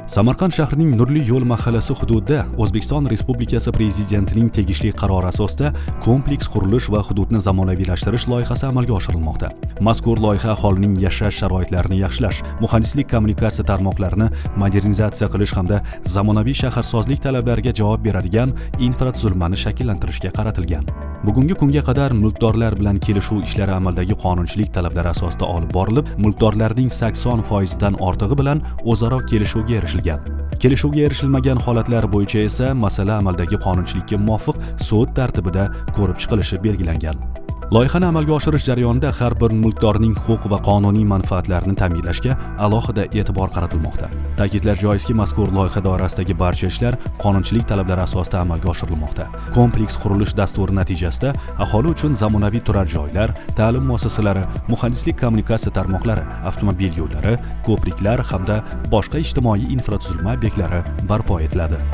Samarqand shahrining Nurli yo'l mahallasi hududida O'zbekiston Respublikasi Prezidentining tegishli qarori asosida kompleks qurilish va hududni zamonaviylashtirish loyihasi amalga oshirilmoqda. Mazkur loyiha aholining yashash sharoitlarini yaxshilash, muhandislik kommunikatsiya tarmoqlarini modernizatsiya qilish hamda zamonaviy shaharsozlik talablariga javob beradigan infratuzilmani shakllantirishga qaratilgan. Bugungi kunga qadar mulkdorlar bilan kelishuv ishlari amaldagi qonunchilik talablari asosida olib borilib, mulkdorlarning 80% dan ortig'i bilan o'zaro kelishuvga erishilgan. Kelishuvga erishilmagan holatlar bo'yicha esa masala amaldagi qonunchilikka muvofiq sud tartibida ko'rib chiqilishi belgilangan. Loyihani amalga oshirish jarayonida har bir mulkdorning huquq va qonuniy manfaatlarini ta'minlashga alohida e'tibor qaratilmoqda. Ta'kidlash joizki, mazkur loyiha doirasidagi barcha ishlar qonunchilik talablari asosida amalga oshirilmoqda. Kompleks qurilish dasturi natijasida aholi uchun zamonaviy turar joylar, ta'lim muassasalari, muhandislik kommunikatsiya tarmoqlari, avtomobil yo'llari, ko'priklar hamda boshqa ijtimoiy infratuzilma obyektlari barpo etiladi.